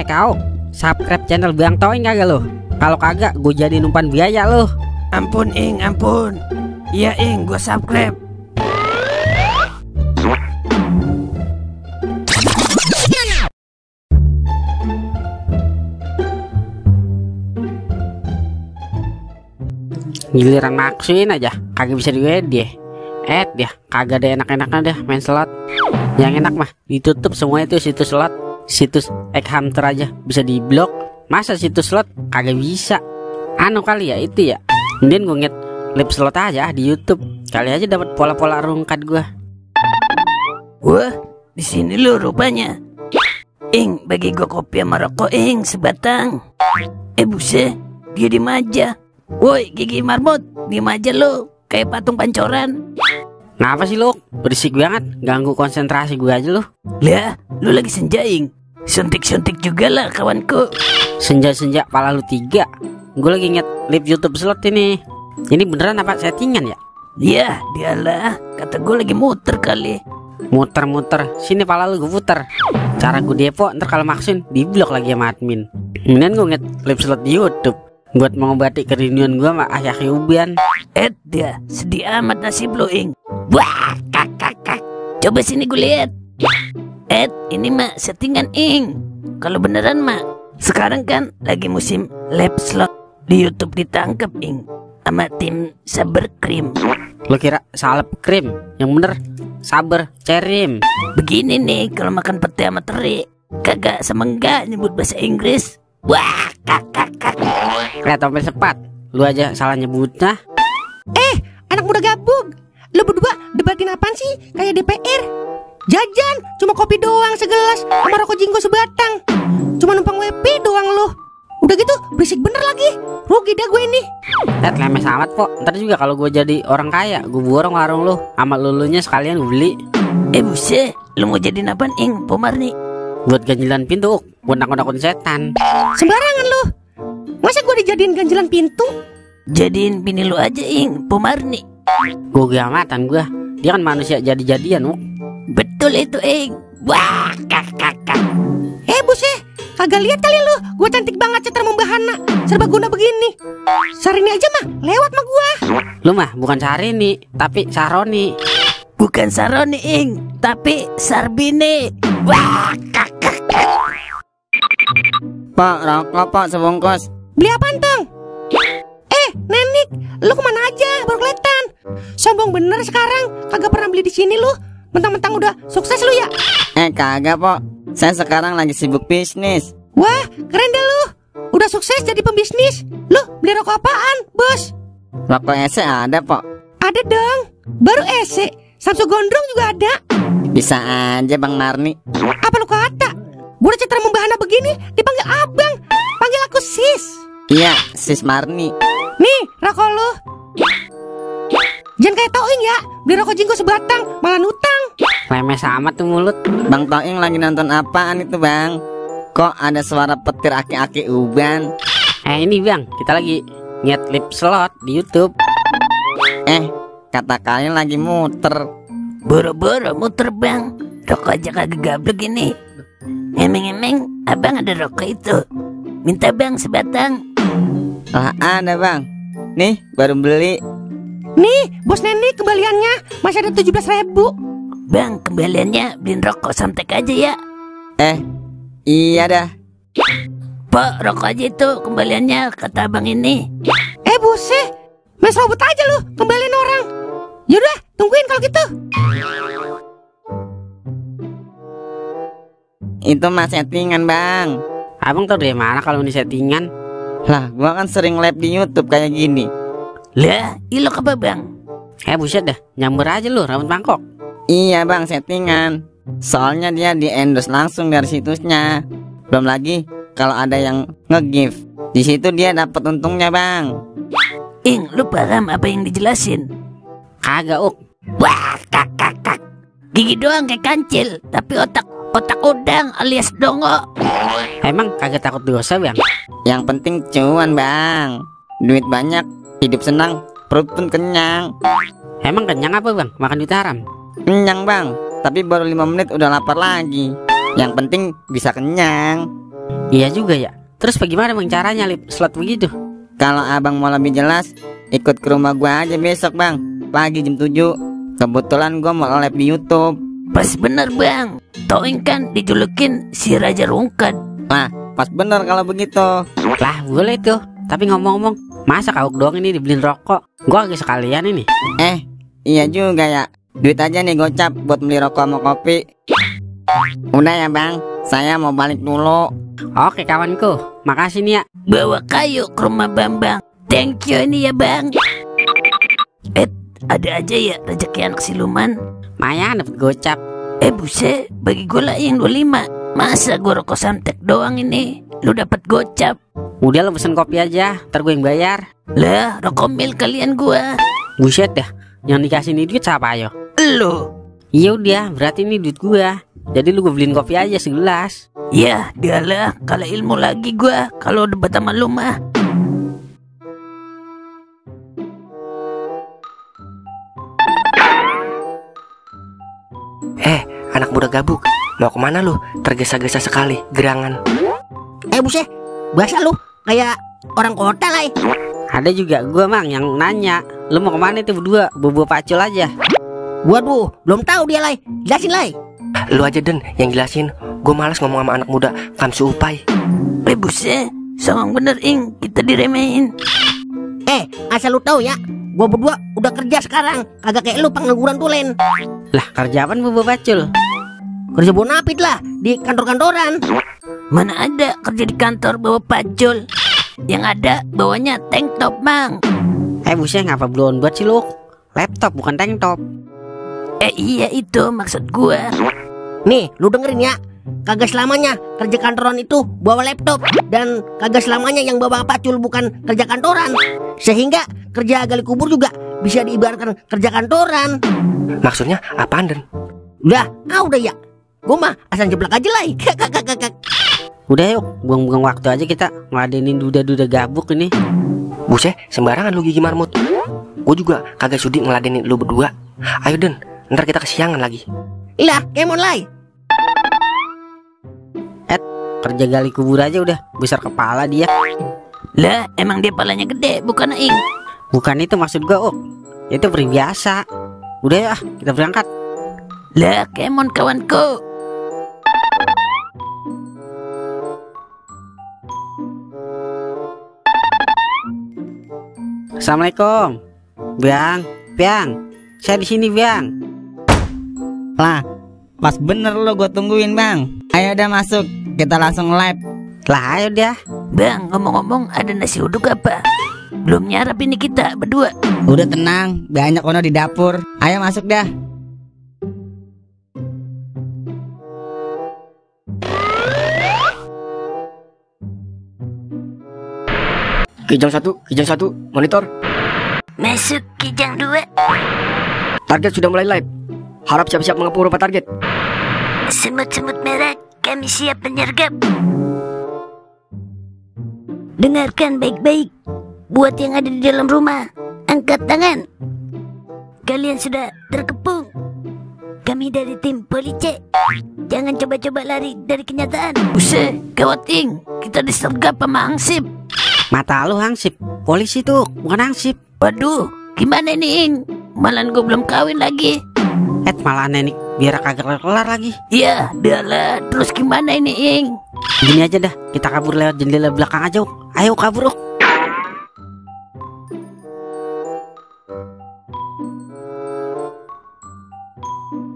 Kau subscribe channel Bang Toing kagak lo? Kalau kagak, gue jadi umpan biaya lo. Ampun Ing, ampun. Iya Ing, gue subscribe. Giliran maksuin aja, kagak bisa di-WD. Dia kagak ada enak-enaknya deh main slot. Yang enak mah ditutup semua itu situs slot. Situs egg hunter aja bisa diblok. Masa situs slot kagak bisa? Anu kali ya itu ya. Kemudian gue ngeliat live slot aja di YouTube. Kali aja dapat pola-pola rungkat gue. Wah, di sini lo rupanya. Ing, bagi gue kopi sama rokok Ing sebatang. Buset, dia diem aja. Woi, gigi marmut, diem aja lo, kayak patung pancoran. Ngapa sih lo? Berisik banget, ganggu konsentrasi gue aja lo. Lah, lu lagi senja Ing. Suntik-suntik juga lah kawanku. Senja-senja pala lu 3. Gue lagi inget live YouTube slot ini. Ini beneran apa settingan ya? Ya, dialah, kata gue lagi muter kali. Muter-muter, sini pala lu gue puter. Cara gue depo, ntar kalau maksin diblok lagi sama admin. Kemudian gue ngeliat live slot di YouTube buat mengobati kerinduan gue sama Ayah Yubian. Dia sedih amat nasib lo Ing. Wah, kak. Coba sini gue lihat. Ini mah settingan Ing. Kalau beneran mah sekarang kan lagi musim live slot di YouTube ditangkap Ing sama tim Saber Krim. Lo kira salep krim? Yang bener saber cerim. Begini nih kalau makan pete sama teri, kagak semenggak nyebut bahasa Inggris. Wah, kak. Kayak tompel sepat. Lu aja salah nyebutnya. Anak muda gabung. Lu berdua debatin apaan sih? Kayak DPR. Jajan cuma kopi doang segelas sama rokok jinggo sebatang. Cuma numpang WP doang lu. Udah gitu berisik bener lagi. Rugi dah gue ini. Lemes amat po. Ntar juga kalau gue jadi orang kaya, gue borong warung lu sama lulunya sekalian gue beli. Buset, lu mau jadi apaan Ing, Pomarni? Buat ganjilan pintu, buat nakut-nakut setan. Sembarangan lu. Masa gue dijadiin ganjilan pintu? Jadiin bini lu aja Ing, Pomarni. Gue gamatan gue. Dia kan manusia jadi-jadian. Betul itu Ing. Wah, kak. Buset, kagak lihat kali lu. Gue cantik banget cetar membahana. Serbaguna begini. Sarini aja mah lewat mah gue. Lu mah bukan Sarini, tapi Saroni. Bukan Saroni Ing, tapi Sarbini. Wah, kak. Pak, rokok pak sebungkus. Beli apaan Teng? Nenek, lu kemana aja baru kelihatan. Sombong bener sekarang. Kagak pernah beli di sini lu. Mentang-mentang udah sukses lu ya. Kagak pak. Saya sekarang lagi sibuk bisnis. Wah, keren deh lu. Udah sukses jadi pembisnis. Lu beli rokok apaan, bos? Rokok EC ada pak. Ada dong. Baru EC. Samsu Gondrong juga ada. Bisa aja Bang Marni. Apa lu kata? Gue udah citra membahana begini dipanggil abang. Panggil aku sis. Iya, sis Marni. Nih, rokok lu. Jangan kayak Toing ya. Beli rokok jinggo sebatang malah nutang. Lemes amat tuh mulut. Bang Toing lagi nonton apaan itu bang? Kok ada suara petir aki-aki uban? Ini bang, kita lagi ngeliat live slot di YouTube. Kata kalian lagi muter. Boro-boro muter bang. Rokok aja kagak gablek ini. Emeng-emeng abang ada rokok itu. Minta bang sebatang. Lah ada bang. Nih baru beli. Nih, bos Nenek kembaliannya masih ada 17.000. Bang, kembaliannya beliin rokok santek aja ya. Iya dah. Pak, rokok aja itu kembaliannya kata abang ini. Buset, main serobot aja lu kembaliin orang. Yaudah, tungguin kalau gitu. Itu mah settingan bang. Abang tau dari mana kalau ini settingan? Lah gua kan sering live di YouTube kayak gini. Lah, ilok apa bang? Buset dah, nyamber aja lu rambut mangkok. Iya bang, settingan. Soalnya dia di endorse langsung dari situsnya. Belum lagi kalau ada yang nge-give, di situ dia dapat untungnya bang. Ing, lu paham apa yang dijelasin? Kagak Wah, kak. Gigi doang kayak kancil, tapi otak udang alias dongo. Emang kagak takut dosa bang? Yang penting cuan bang. Duit banyak, hidup senang, perut pun kenyang. Emang kenyang apa bang? Makan duit haram? Kenyang bang, tapi baru 5 menit udah lapar lagi. Yang penting bisa kenyang. Iya juga ya. Terus bagaimana bang caranya lip slot begitu? Kalau abang mau lebih jelas, ikut ke rumah gua aja besok bang, pagi jam 7. Kebetulan gua mau live di YouTube. Pas bener bang, Toing kan dijulukin si Raja Rungkat. Nah, pas bener kalau begitu. Lah boleh tuh. Tapi ngomong-ngomong, masa kau doang ini dibeliin rokok? Gua agak sekalian ini. Iya juga ya. Duit aja nih gocap buat beli rokok sama kopi. Udah ya bang, saya mau balik dulu. Oke kawanku, makasih nih ya. Bawa kayu ke rumah Bambang. Thank you ini ya bang. Ada aja ya rezeki anak siluman. Mayan dapet gocap. Buset, bagi gue lah yang 25. Masa gue rokok santek doang ini, lu dapat gocap. Udah lo pesen kopi aja, ntar gue yang bayar. Lah, rokok mil kalian gua. Buset dah, yang dikasih ini duit siapa ayo? Lu. Iya udah, berarti ini duit gua. Jadi lu gue beliin kopi aja segelas. Ya, dialah, kalau ilmu lagi gua, kalau debat sama lu mah. Anak muda gabuk, mau kemana lu? Tergesa-gesa sekali, gerangan. Buset, bahasa lu kayak orang kota lah. Ada juga gua mang yang nanya, lu mau kemana itu berdua? Bobo pacul aja. Waduh, belum tahu dia lah. Jelasin lah. Lu aja Den yang jelasin. Gue malas ngomong sama anak muda kamsu upai. Buset, songong bener ing, kita diremehin. Asal lu tahu ya, gua berdua udah kerja sekarang, kagak kayak lu pengangguran tulen. Lah kerja apaan bobo pacul? Kerja bonapit lah di kantor-kantoran. Mana ada kerja di kantor bawa pacul. Yang ada bawanya tank top bang. Buset ngapa belum buat sih lu? Laptop bukan tank top. Iya itu maksud gua. Nih, lu dengerin ya. Kagak selamanya kerja kantoran itu bawa laptop, dan kagak selamanya yang bawa pacul bukan kerja kantoran. Sehingga kerja gali kubur juga bisa diibaratkan kerja kantoran. Maksudnya apaan Den? Udah ya. Gua mah asal jeblak aja lah. Udah yuk, buang-buang waktu aja kita ngeladenin duda-duda gabuk ini. Buset, sembarangan lu gigi marmut. Gue juga kagak sudi ngeladenin lu berdua. Ayo Den, ntar kita kesiangan lagi. Lah, kemon lah. Kerja gali kubur aja udah besar kepala dia. Lah, emang dia palanya gede, bukan ing. Bukan itu maksud gua, itu peri biasa. Udah ya, kita berangkat. Lah, kemon kawanku. Assalamualaikum. Bang, saya di sini bang. Lah, pas bener lo gue tungguin bang. Ayo udah masuk, kita langsung live. Lah ayo dah. Bang, ngomong-ngomong ada nasi uduk apa? Belum nyarap ini kita berdua. Udah tenang, banyak ono di dapur. Ayo masuk dah. Kijang satu, monitor. Masuk kijang 2. Target sudah mulai live. Harap siap-siap mengepung rumah target. Semut-semut merah, kami siap menyergap. Dengarkan baik-baik. Buat yang ada di dalam rumah, angkat tangan. Kalian sudah terkepung. Kami dari tim polisi. Jangan coba-coba lari dari kenyataan. Buset, gawat ing. Kita disergap sama hansip. Mata lu hansip. Polisi tuh, bukan hansip. Waduh, gimana ini ing? Malah gue belum kawin lagi. Malah nenek biar kagak kelar lagi. Iya, dialah. Terus gimana ini ing? Gini aja dah, kita kabur lewat jendela belakang aja. Ayo kabur.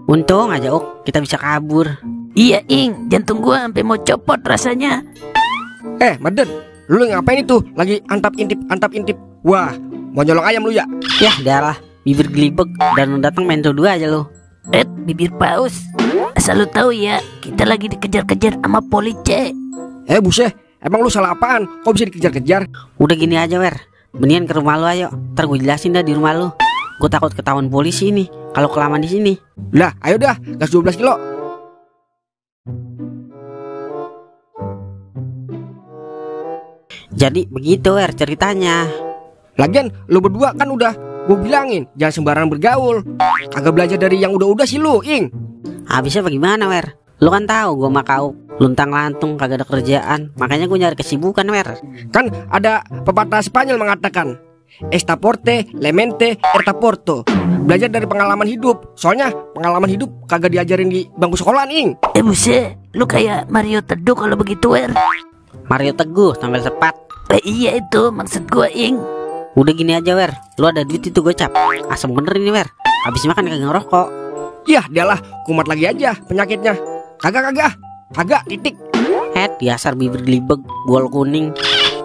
Untung aja kita bisa kabur. Iya ing, jantung gua sampai mau copot rasanya. Maden, lu ngapain itu? Lagi antap intip. Wah, mau nyolong ayam lu ya? Yah, darah, bibir gelibeg dan datang main dua aja lu. Bibir paus. Asal lu tahu ya, kita lagi dikejar-kejar sama polisi. Buset, emang lu salah apaan? Kok bisa dikejar-kejar? Udah gini aja, Wer. Mendingan ke rumah lu ayo. Ntar gue jelasin dah di rumah lu. Gue takut ketahuan polisi ini kalau kelamaan di sini. Lah, ayo dah, gas 12 kilo. Jadi begitu, Wer, ceritanya. Lagian lu berdua kan udah gue bilangin jangan sembarangan bergaul. Kagak belajar dari yang udah-udah sih lu, Ing. Habisnya bagaimana, Wer? Lu kan tahu gue mah kau luntang lantung kagak ada kerjaan, makanya gue nyari kesibukan, Wer. Kan ada pepatah Spanyol mengatakan, Esta porte, lemente, erta porto. Belajar dari pengalaman hidup. Soalnya pengalaman hidup kagak diajarin di bangku sekolah, Ing. Buset, lu kayak Mario Teduh kalau begitu, Wer. Mario Teguh tampil sepat. Iya itu maksud gua, Ing. Udah gini aja, Wer, lu ada duit itu gocap. Asem bener ini, Wer. Habis makan kagak ngerokok. Yah, dialah kumat lagi aja penyakitnya. Kagak, titik. Dasar bibir gelibeg, gol kuning.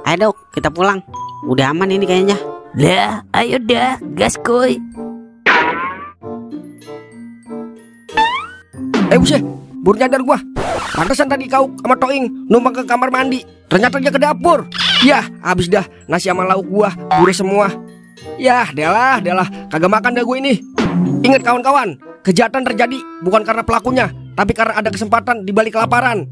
Ayo dok, kita pulang. Udah aman ini kayaknya. Lah, ayo dah, gas koy. Buset, baru nyadar gua. Pantesan tadi kau sama Toing numpang ke kamar mandi. Ternyata dia ke dapur. Yah, habis dah nasi sama lauk gua, bure semua. Yah, delah, kagak makan dah gue ini. Ingat kawan-kawan, kejahatan terjadi bukan karena pelakunya, tapi karena ada kesempatan di balik kelaparan.